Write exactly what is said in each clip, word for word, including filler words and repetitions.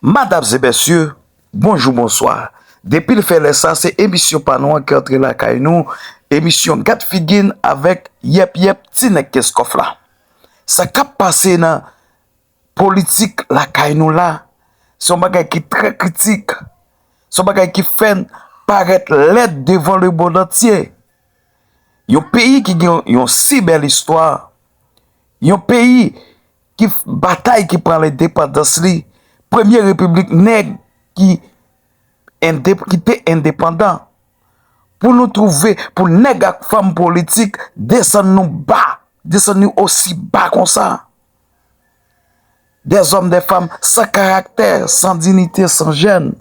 Madam e mesye, bonjou, bonswa. Depi l fè lè sa, se emisyon pa nou an ki antre lakay nou, emisyon Gad Figi n avèk Yèp Yèp, Ti Nèg Kenskòf la. Sa k ap pase nan politik lakay nou la, se yon bagay ki trè kritik, se yon bagay ki fè n parèt lèd devan lemonn antye. Yon peyi ki gen yon si bèl istwa, yon peyi ki batay, ki pran lendepandans li, premye repiblik nèg ki ende-, ki te endepandan. Pou nou twouve, pou nèg ak fanm politik desann nou ba, desann nou osi ba konsa. Des hommes, des femmes sans caractère, sans dignité, sans gêne.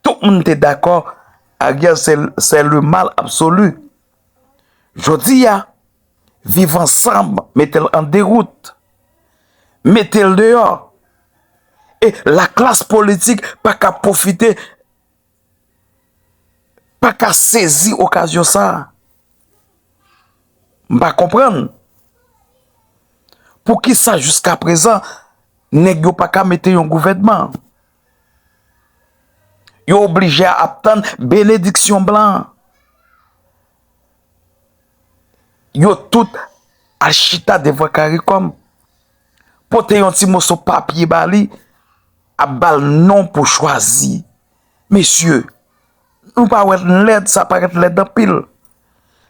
Tout moun te dakò, Ariel se, se le mal absolu. Jodi a, Viv Ansanm mete l an dewout, mete l deyò. E laklas politik pa ka pwofite, pa ka sezi okazyon sa a. M pa konprann poukisa jiskaprezan nèg yo pa ka mete yon gouvènman. Yo oblije ap tann benediksyon blan. Yo tout al chita devan karikòm, pote yon ti moso papye ba li, ap ba l non pou chwazi. Mesye, nou pa wè n lèd, sa parèt lèd anpil.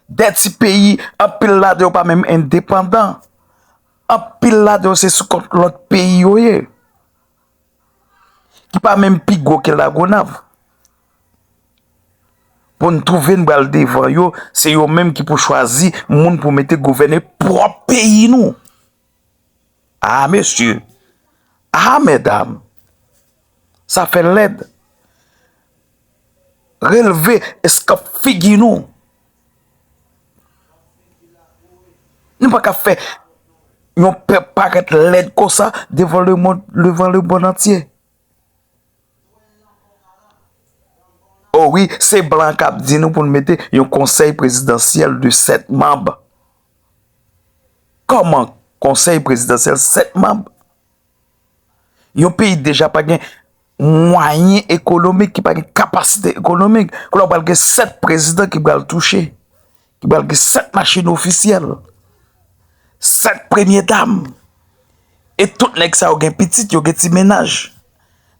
De ti peyi, anpil ladan yo pa menm endepandan. Anpil ladan yo se sou kont lòt peyi yo ye, ki pa menm pi gwo ke Lagonav. Pou n twouve n pral devan yo, se yo menm ki pou chwazi moun pou mete gouvène pwòp peyi nou. A mesye, a medam, sa fè lèd. Relve eskanp figi nou. Nou pa ka fè yon pèp parèt lèd konsa devan lemonn, devan lemonn antye. O wi, se blan k ap di nou pou n mete yon konsèy prezidansyèl de sèt manm. Kòman konsèy prezidansyèl sèt manm? Yon peyi deja pa gen mwayen ekonomik, ki pa gen kapasite ekonomik. Kounye a w pral gen sèt prezidan ki pral touche, ki pral gen sèt machin ofisyèl, sèt premye dam. E tout nèg sa yo gen pitit, yo gen ti mennaj.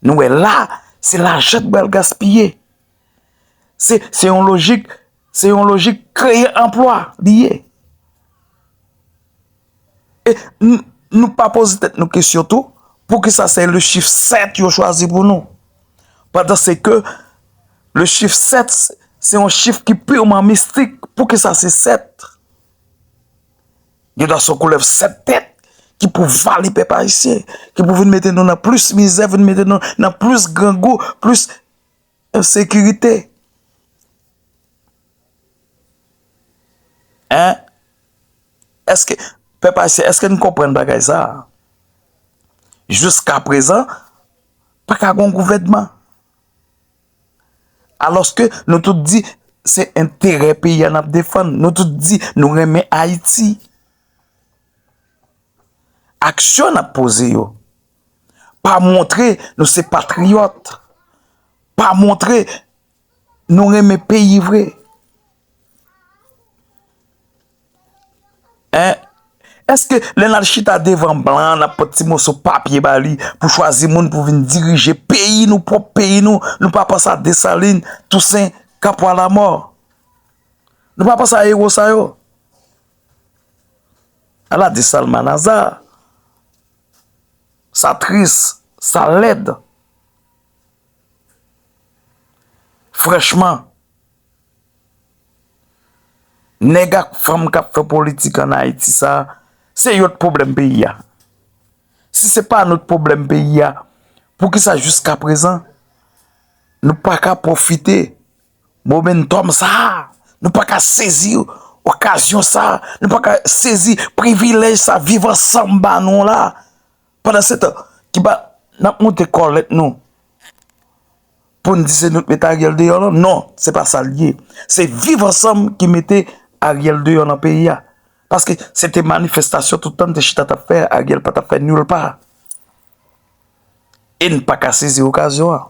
Nou wè la, se lajan k pral gaspiye. Se, se yon lojik, se yon lojik kreye anplwa li ye. E n-, nou pa poze tèt nou kesyon tou, poukisa se le chif sèt yo chwazi pou nou? Pandan se ke le chif sèt, se yon chif ki pirman mistik. Poukisa se sèt? Yo ta se yon koulèv sèt tèt ki pou vale pèp ayisyen, ki pou vin mete nou nan plis mizè, vin mete nou nan plis grangou, plis ensekirite. Hein? Èske, pèp ayisyen, èske n konprann bagay sa a? Jiskaprezan, pa ka gen yon gouvènman. Alòske nou tout di se enterè peyi a n ap defann. Nou tout di nou renmen Ayiti. Aksyon n ap poze yo pa montre nou se patriyòt, pa montre nou renmen peyi vre. Hein? Èske lè n al chita devan blan an, n ap pot ti moso papye ba li pou chwazi moun pou vin dirije peyi nou, pwòp peyi nou, nou pa panse a Desalin, Tousen, Kapwa Lamò? Nou pa panse a ewo sa yo? Ala de salmanaza. Sa tris, sa lèd. Franchman, nèg ak fanm k ap fè politik ann Ayiti sa, se yo t pwoblèm peyi a. Si se pa nou t pwoblèm peyi a, poukisa jiskaprezan nou pa ka pwofite momentum sa a? Nou pa ka sezi okazyon sa a? Nou pa ka sezi privilèj sa Viv Ansanm ba nou la? Pandan se tan, ki pa n ap moute kòlèt nou pou n di se nou k mete Ariel deyò la? Non, se pa sa l ye. Se Viv Ansanm ki mete Ariel deyò nan peyi a. Paske se te manifestasyon tout tan n te chita t ap fè, Ariel pa t ap fè nil pa. E n pa ka sezi okazyon an.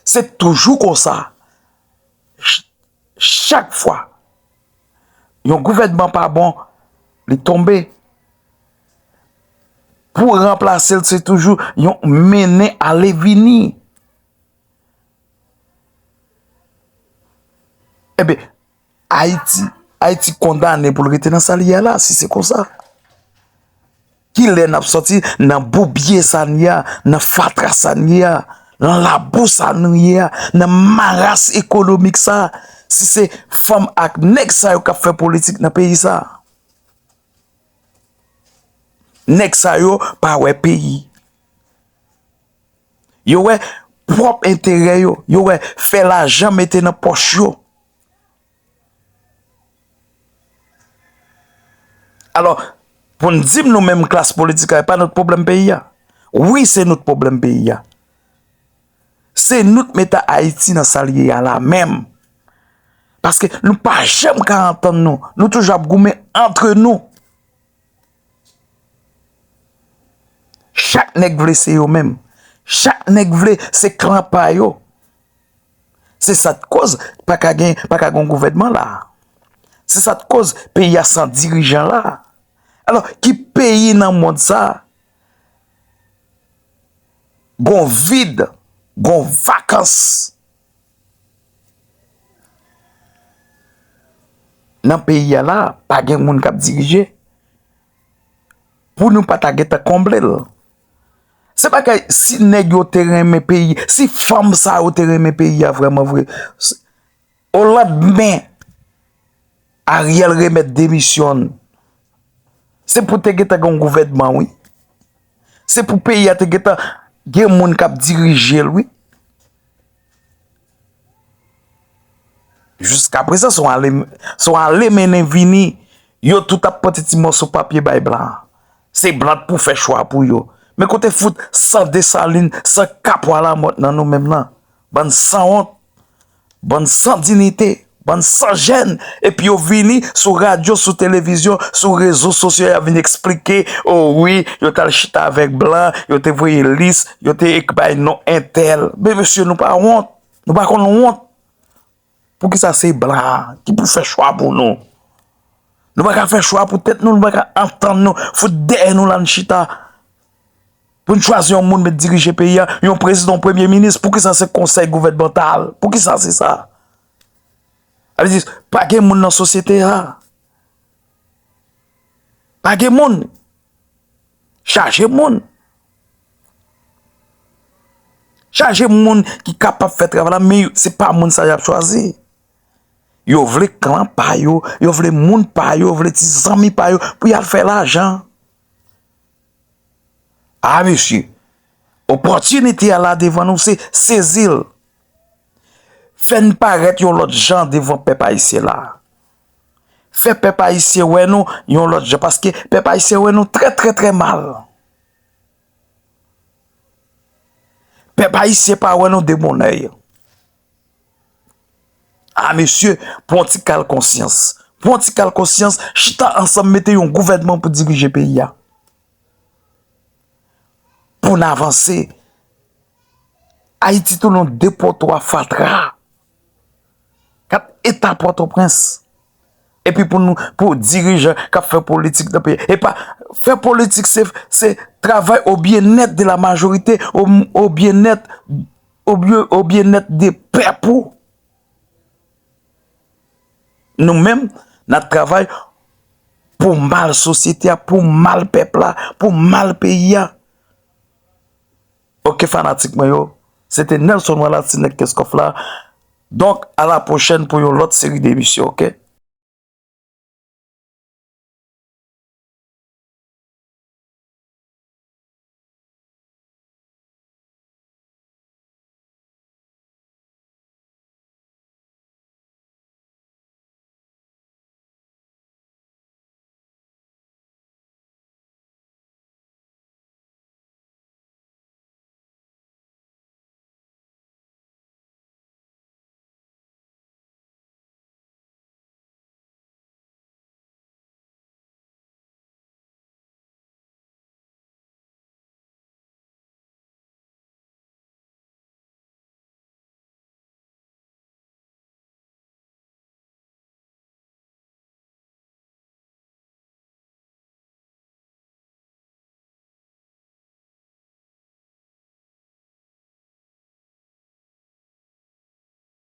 Se toujou konsa. Ch-, chak fwa yon gouvènman pa bon, li tonbe. Pou ranplase l, se toujou yon mennen ale vini. Ebyen, Ayiti, Ayiti kondane pou l rete nan sa l ye a la, si se konsa. Kilè n ap sòti nan boubye sa n ye a, nan fatra sa n ye a, nan labou sa nou ye a, nan maras ekonomik sa, si se fanm ak nèg sa yo k ap fè politik nan peyi sa? Nèg sa yo pa wè peyi. Yo wè pwòp enterè yo, yo wè fè lajan mete nan pòch yo. Alò, pou n di m nou menm klas politik la, e pa nou k pwoblèm peyi a. Wi, se nou k pwoblèm peyi a. Se nou k mete Ayiti nan sa l ye a la menm. Paske nou pa janm ka antann nou. Nou toujou ap goumen antre nou. Chak nèg vle se yo menm. Chak nèg vle se klan pa yo. Se sa k koz pa ka gen, pa ka gen yon gouvènman la. Se sa k koz peyi a san dirijan la. Alò, ki peyi nan mond sa gon vid, gon vakans nan peyi a la, pa gen moun k ap dirije? Pou nou pa ta gentan konble l. Se bagay, si nèg yo te renmen peyi, si fanm sa yo te renmen peyi a vrèman vre, s-, o landmen Ariel remèt demisyon l, se pou te gentan gen yon gouvènman, wi. Se pou peyi a te gentan gen moun k ap dirije l, wi. Jiskaprezan, se yon ale, se yon ale mennen vini. Yo tout ap pote ti mòso papye bay blan. Se blan k pou fè chwa pou yo. Men kote fout san Desalin, san Kapwa Lamòt nan nou menm nan? Bann sanwont, bann san diyite, bann san jèn. Epi yo vini sou radyo, sou televizyon, sou rezo sosyo, y ap vin eksplike, o wi, yo t al chita avèk blan, yo te voye lis, yo te ek-, bay non entèl. Men mesye, nou pa wont? Nou pa konn wont? Poukisa se blan ki pou fè chwa pou nou? Nou pa ka fè chwa pou tèt nou, nou pa ka antann nou, fout dèyè nou la n chita. Pou n chwazi yon moun met dirije peyi a, yon prezidan, yon premye minis, poukisa se konsèy gouvènmantal? Poukisa se sa? Sa vle di, pa gen moun nan sosyete a. Pa gen moun. Chaje moun. Chaje moun ki kapab fè travay la, men se pa moun sa y ap chwazi. Yo vle klan pa yo, yo vle moun pa yo, yo vle ti zanmi pa yo pou y al fè lajan. A, mesye, opòtinite a la devan nou, se sezi l. Fè n parèt yon lòt jan devan pèp ayisyen la. Fè pèp ayisyen wè nou yon lòt jan, paske pèp ayisyen wè nou trè, trè, trè mal. Pèp ayisyen pa wè nou de bon èy. A, mesye, pran yon ti kal konsyans. Pran yon ti kal konsyans, chita ansanm, mete yon gouvènman pou dirije peyi a. Pou n avanse. Ayiti tounen yon depotwa fatra. Gad eta Pòtoprens. Epi pou nou, pou dirijan k ap fè politik nan peyi. E pa, fè politik, se, se travay au bien-être de la majorité, au, au bien-être, au bien, au bien-être de pèp ou. Nou menm, n ap travay pou mal sosyete a, pou mal pèp la, pou mal peyi a. Ok, fanatik mwen yo, se te Nelson Wallace, ti nèg Kenskòf la. Donk, a la pwochèn pou yon lòt seri de emisyon, ok?